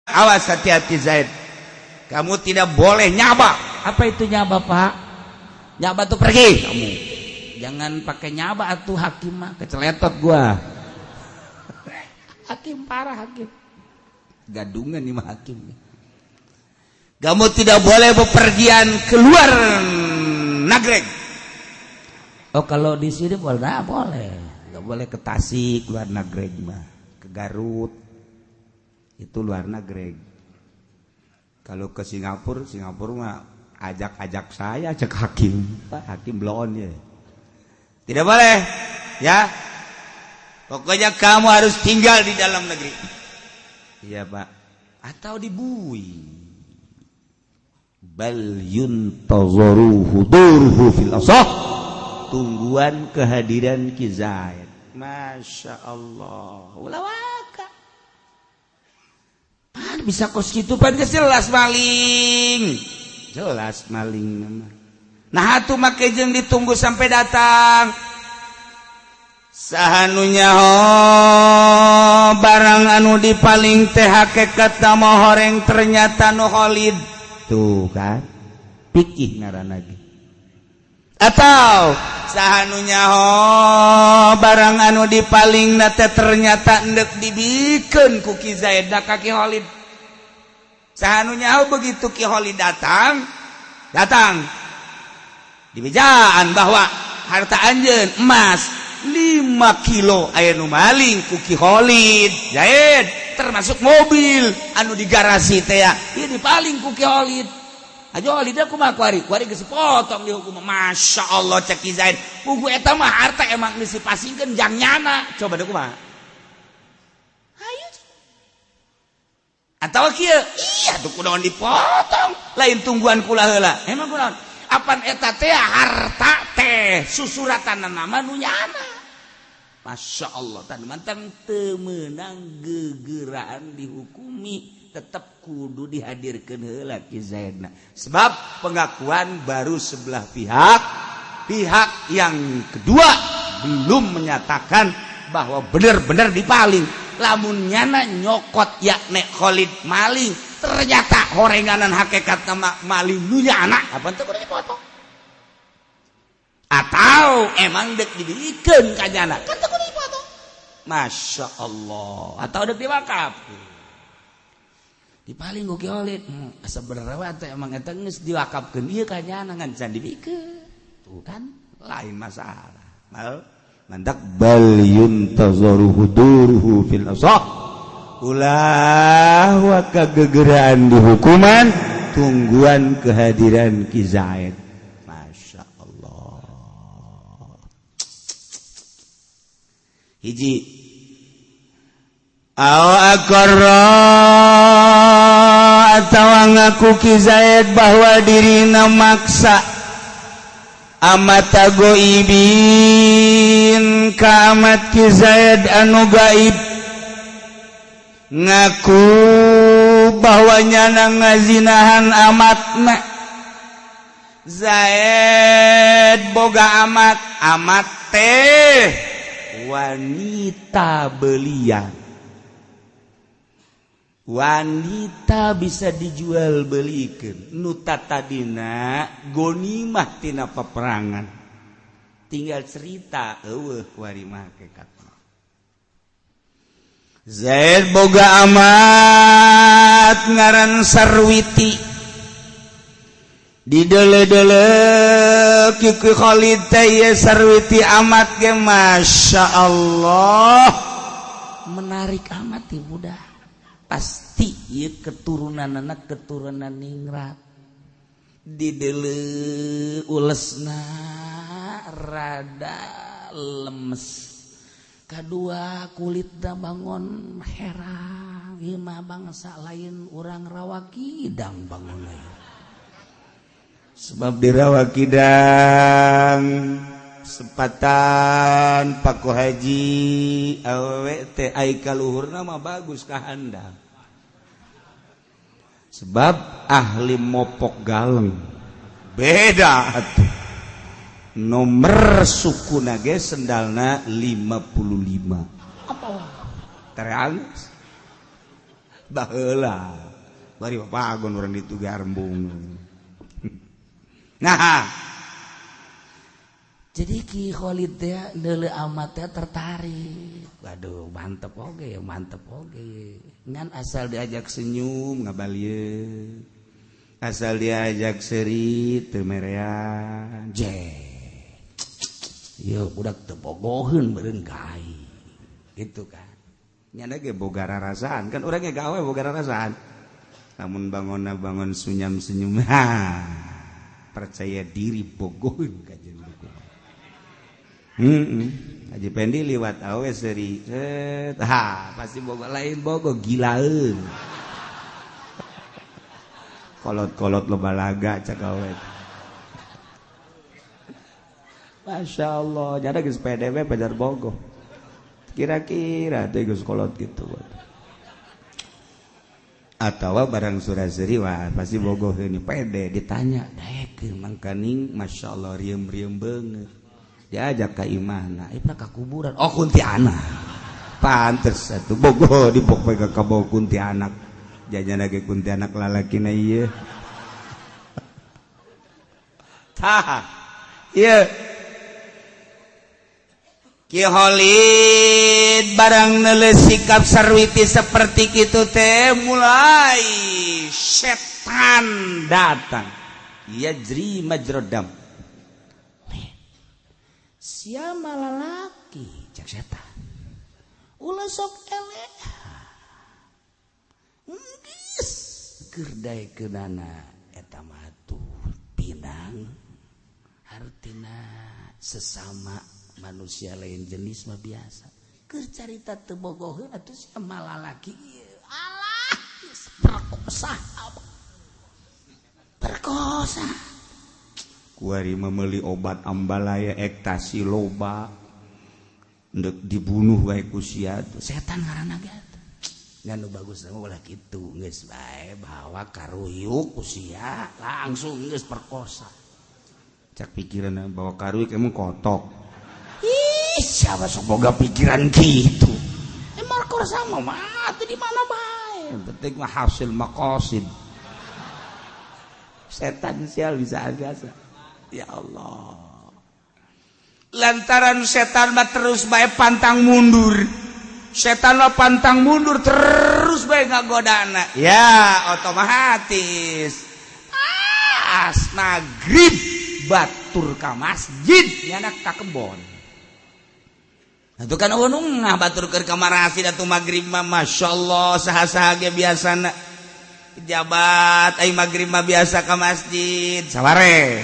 Awas, hati-hati, Zaid, kamu tidak boleh nyaba. Apa itu nyaba, Pak? Nyaba tuh pergi kamu, jangan pakai nyaba atuh. Hakim mah keceletot gua, hakim parah, hakim gadungan nih mah hakim. Kamu tidak boleh bepergian keluar Nagreg. Oh, kalau di sini boleh? Nah, boleh. Nggak boleh ke Tasik, luar Nagreg mah. Ke Garut itu luar Nagreg. Kalau ke Singapura, Singapura mah ajak-ajak saya, cek hakim. Pak hakim belon ya, tidak boleh ya. Pokoknya kamu harus tinggal di dalam negeri. Iya, Pak. Atau dibui, bal yuntazaru huduruhu fil asah, tungguan kehadiran Ki Zaid. Masya Allah, ulah waka. Pan bisa kos kitu, pan geus jelas maling. Jelas maling. Nah, atuh make jeung ditunggu sampai datang. Saha nu nyaho barang anu dipaling teh hakikatna horeng, ternyata nu Khalid? Tuh kan, pikih ngaranna ge. Atau saha nu nyaho barang anu dipaling teh ternyata endek dibikeun ku Ki Zaid ka Ki Khalid? Saha nu nyaho begitu Ki Khalid datang, datang dibejaan bahwa harta anjeun emas 5 kilo aya nu maling ku Ki Khalid Zaid, termasuk mobil anu di garasi teh ya, ini paling ku Ki Khalid aja. Khalid kumaha kuari kuari geus potong dihukum. Masya Allah, cek Ki Zaid, pugu eta mah harta emang geus dipasingkeun jang nyana. Coba deh, kumaha? Hayu. Atau kieu, iya tuh, kunaon dipotong? Lain tungguan kula heula, emang kunaon? Apan eta teh harta teh susuratan nama nu nyana. Masya Allah, tan mantang teu meunang gegeraan dihukumi, tetap kudu dihadirkan heula Ki Zaidna, sebab pengakuan baru sebelah pihak. Pihak yang kedua belum menyatakan bahwa benar-benar dipaling. Lamun nyana nyokot ya nek Khalid maling, ternyata horenganan hakikat nama maling nu nyana, apa teu kudu dipotong? Atau emang dek dibikeun ka nyana, kan teu kudu dipotong. Masya Allah. Atau dek diwakaf, dipaling ku Ki Khalid, asa bener we teh, emang eta geus diwakafkeun ieu ka nyana, ngan can dibikeun. Tuh kan, lain masalah. Mal mandak bal yuntazaru huduruhu fil asah, ulah waka gegeraan di hukuman, tungguan kehadiran Ki Zaid. Masya Allah. Hiji, aw aqarra, atawa ngaku Ki Zaid bahwa dirina maksa amata goibin ka amat Ki Zaid anu gaib, ngaku bahwa nyana ngazinahan amatna. Zaid boga amat, amat teh wanita belian, wanita bisa dijual belikan, nu tadina gonimah tina peperangan. Tinggal cerita, eueuh kuari mah hakikat. Zaid boga amat ngaran Sarwiti. Di dele-dele ku Khalid teh, Sarwiti amat ge Masya Allah. Menarik amat ya, budak pasti ya keturunan, anak keturunan ningrat. Di dele ulesna rada lemes, kedua kulit bangun herang. Ieu mah bangsa lain urang Rawa Kidang bangun lain. Sebab di Rawa Kidang sepatan Paku Haji awewe teh ai kaluhurna mah bagus ka handap, sebab ahli mopok galeng beda atuh. Nomor suku nage sendalna 55. Apa? Terus Baheula bari papagon urang ditu ge arembung. Nah, jadi Ki Khalid teh neuleuh amat teh tertarik. Waduh, mantep oge ya, mantep oge. Ngan asal diajak senyum ngabalieun. Asal diajak seuri teu merean. Je. Ieu budak teu bogoheun meureun gae. Gitu kan. Nyana ge boga rarasaan kan urang ge gawe boga rarasaan. Lamun bangonna bangon sunyam-senyum, ha. Percaya diri bogoheun ka jeung bogoh. Haji Pendi liwat awe seri set, ha pasti bogo lain bogo gilaeun. Kolot-kolot loba laga cak awe. Masya Allah, jadi geus PDB pajar bogo. Kira-kira teh geus kolot gitu. Atawa barang suraseri wah pasti bogo ini pede ditanya daekeun mangkaning Masya Allah rieum-rieum beungeut. Diajak ka imahna, eh ka kuburan. Oh kuntianak. Pantes atuh bogo dipok ka kabawa kuntianak. Jajana ge kuntianak lalakina ieu. Tah. Ieu. Ki Khalid barang neuleuh sikap Sarwiti seperti kitu teh mulai setan datang. Yajri majrodam. Siapa lalaki cek setan ulah sok eleh geus keur daekeunana eta mah tuh pinang hartina sesama manusia lain jenis mah biasa keur carita teu bogoheun atuh siapa lalaki alah perkosa perkosa. Kuari memeli obat ambalaya ektasi loba ndek dibunuh wae ku sia setan ngaranna ge atuh. Ngan nu bagus mah ulah kitu geus bae bawa karuyuk ku sia langsung geus perkosa. Cak pikiranna bawa karuyuk emang kotok. Ih, siapa sok boga pikiran kitu. Emang perkosa mah atuh di mana bae. Penting mah hasil maqasid. Setan sial bisa biasa. Ya Allah. Lantaran setan mah terus bae pantang mundur. Setan mah pantang mundur terus bae ngagodana. Ya, otomatis. As magrib batur ka masjid nyana ka kebon. Atuh kan eueuh ngah batur keur ka marasid atuh magrib mah masyaallah saha-saha ge biasana. Pejabat ai magrib mah biasa ka masjid saware.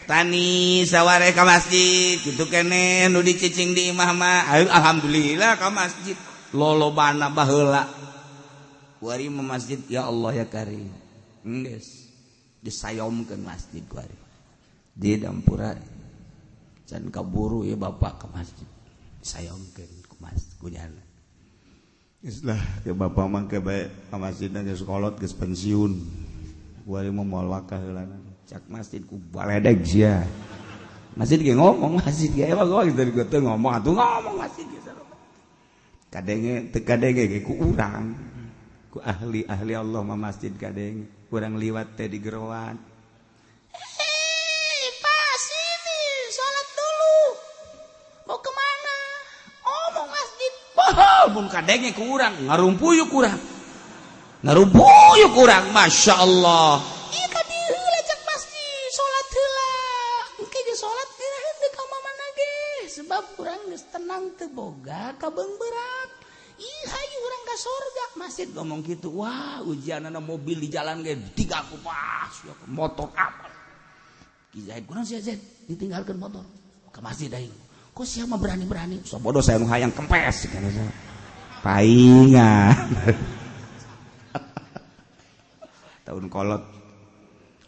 Tani saware ka masjid kitu keneh nu dicicing di imah mah alhamdulillah ka masjid lolobana baheula kuari mah masjid ya Allah ya Karim geus disayomkeun masjid kuari di dampura can kaburu ya bapak ka masjid disayomkeun ku masjid kunyana geus lah ke bapak mah ke bae ka masjidna geus kolot geus pensiun kuari mah moal wakah heulana. Cak masjid ku baledeg sia. Masjid ge ngomong masjid ge emang gua dari gua teu ngomong atuh ngomong masjid ge kadenge teu kadenge ge ku urang. Ku ahli-ahli Allah mah masjid kadenge. Urang liwat teh di geroan. Hei, Pak, sini salat dulu. Mau kemana? Oh, mau masjid. Bohong, mun kadenge ku urang ngarumpuyuk urang. Ngarumpuyuk urang, Masya Allah. Iya ka dieu heula cek masjid, salat heula. Engke ge salat geura deuk ka mamana ge. Sebab urang geus tenang teu boga kabeungberat. Ih, hayu urang ka sorga. Masjid ngomong gitu, wah ujianana mobil di jalan ge tiga kupas, motor apa. Ki Zaid kunaon sia Zaid ditinggalkeun motor ke masjid aing. Kok sia mah berani-berani? So bodoh saya nu hayang kempes kana paingan. Tahun kolot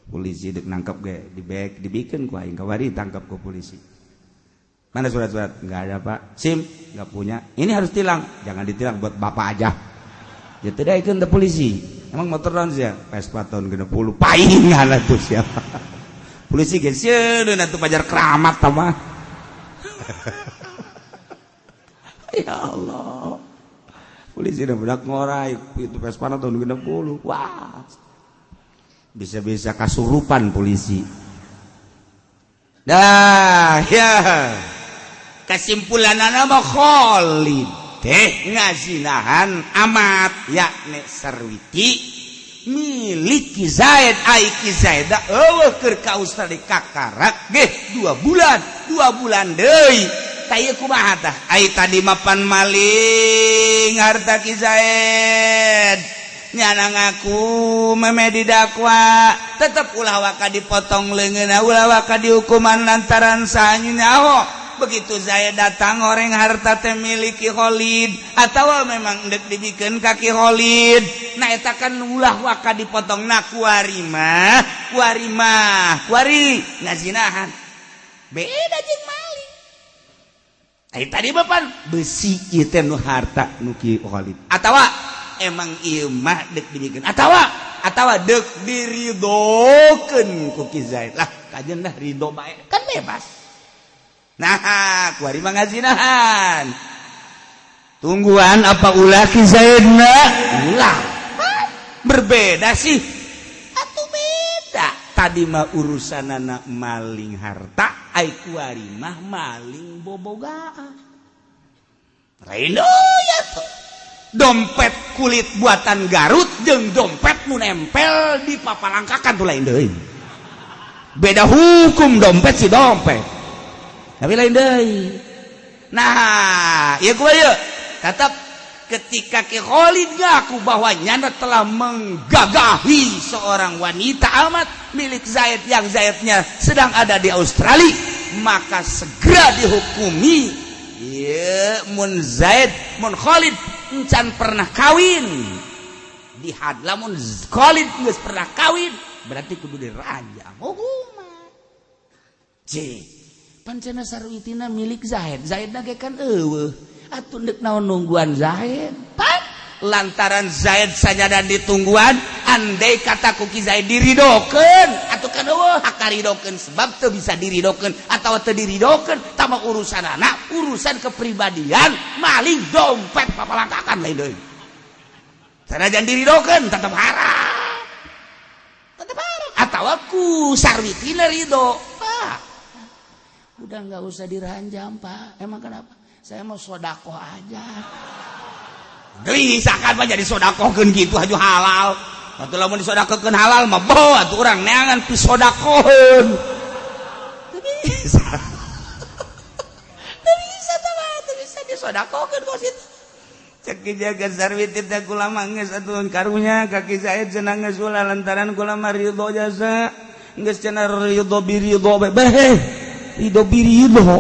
polisi dek nangkep ge dibek dibikin ku aing kawari tangkap ku polisi. Mana surat-surat? Enggak ada, Pak. SIM enggak punya. Ini harus tilang. Jangan ditilang buat bapak aja. Ya tidak ikut ke polisi. Emang motor naon sia? Vespa tahun 60. Paingan atuh siapa. Polisi ge sieun atuh pajar keramat mah. Ya Allah. Polisi udah budak ngorai itu Vespa tahun 60. Wah. Bisa-bisa kasurupan polisi. Dah ya. Kesimpulan mah Khalid teh ngazinahan amat yakni Sarwiti milik Ki Zaid ai Ki Zaid eueuh keur ka Australia kakarak ge 2 bulan 2 bulan deui tah ieu kumaha tah ai tadi mapan maling harta Ki Zaid nyana ngaku meme didakwa tetep ulah waka dipotong leungeunna ulah waka dihukuman lantaran saha nyaho. Begitu saya datang orang harta teh miliki Khalid atau memang dek dibikeun ka Ki Khalid nah eta kan ulah waka dipotong na kuari mah kuari mah kuari ngazinahan beda jeung maling. Ai tadi bapan besi ieu teh nu harta nu Ki Khalid atawa emang ieu mah dek dibikeun atawa dek diridokeun ku Ki Zaid lah kajeun dah ridho bae kan bebas. Nah, kuari mah ngazinahan. Tungguan apa ulah Ki Zaidna? Ulah. Berbeda sih. Atuh beda. Tadi mah urusanana maling harta, ai kuari mah maling bobogaan. Lain ya tuh. Dompet kulit buatan Garut jeung dompet nu nempel di papalangkakan tuh lain deui. Beda hukum dompet si dompet. Tapi lain deui. Nah, ieu kumaha ieu? Tetap ketika Ki Khalid ngaku bahwa nyana telah menggagahi seorang wanita amat milik Zaid yang Zaidnya sedang ada di Australia, maka segera dihukumi. Ieu mun Zaid, mun Khalid encan pernah kawin. Di had lamun Khalid geus pernah kawin, berarti kudu dirajam hukuman. C pancena sarwitina milik Zaid, Zaid ge kan eueuh atuh deuk naon nungguan Zaid pan lantaran Zaid sanyadan ditungguan andai kata ku Ki Zaid diridokeun atuh kan eueuh hak karidokeun sebab teu bisa diridokeun atawa teu diridokeun tama urusan anak urusan kepribadian maling dompet papalangkakan lain deui sanajan diridokeun tetep haram tetep haram atawa ku sarwitina ridho. Pak, udah nggak usah diranjam, Pak. Emang kenapa? Saya mau sodakoh aja. Gelisah kan mah jadi sodakohkeun gitu haju halal. Atuh lamun disodakohkeun halal mah boh atuh urang neangan pisodakoheun. Teu bisa. Teu bisa tah mah, teu bisa disodakohkeun kos itu. Cek jaga sarwiti teh kula mah geus atuh karunya ka Ki Zaid cenah geus ulah lantaran kula mah ridho jasa. Geus cenah ridho biridho bae. Ridho biridho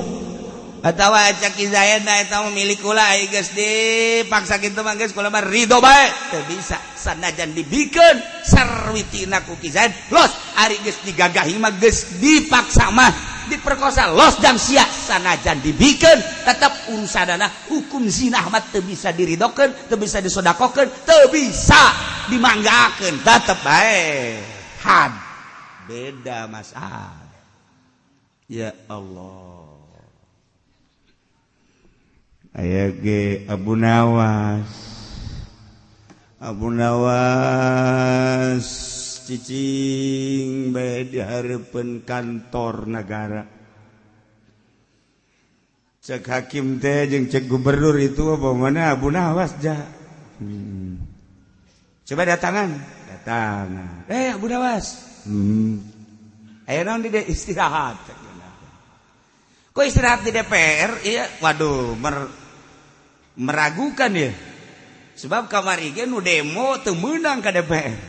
atawa cek Ki Zaid na eta mah milik kula ai geus dipaksa kitu mah geus kula mah ridho bae teu bisa sanajan dibikeun sarwitina ku Ki Zaid los ari geus digagahi mah geus dipaksa mah diperkosa los jang sia sanajan dibikeun tetep urusanana hukum zina mah teu bisa diridokeun teu bisa disodakokeun teu bisa dimanggakeun tetep bae had beda masalah. Ya Allah. Aya ge Abu Nawas. Abu Nawas cicing bae di hareupeun kantor negara. Cek hakim teh jeung cek gubernur itu apa mana Abu Nawas ja. Coba datangan, datangan. Eh Abu Nawas. Aya naon di dieu istirahat. Kok istirahat di DPR? Iya, waduh, meragukan ya. Sebab kamari ge nu demo teu meunang ka DPR.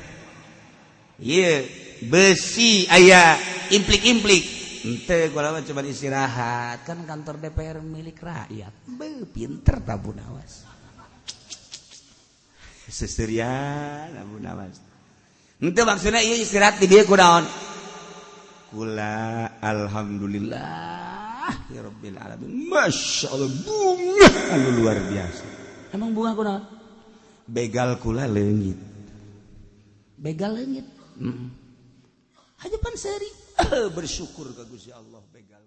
Iya, besi aya implik-implik. Ente gua mah cuma istirahat, kan kantor DPR milik rakyat. Be, pinter Abu Nawas. Seserian Abu Nawas. Ente maksudnya iya istirahat di dieu kunaon? Kula alhamdulillah ya rabbil alamin. Masya Allah bunga anu luar biasa. Emang bunga kunaon? Begal kula leungit. Begal leungit. Aja pan seri. Bersyukur ka Gusti Allah begal.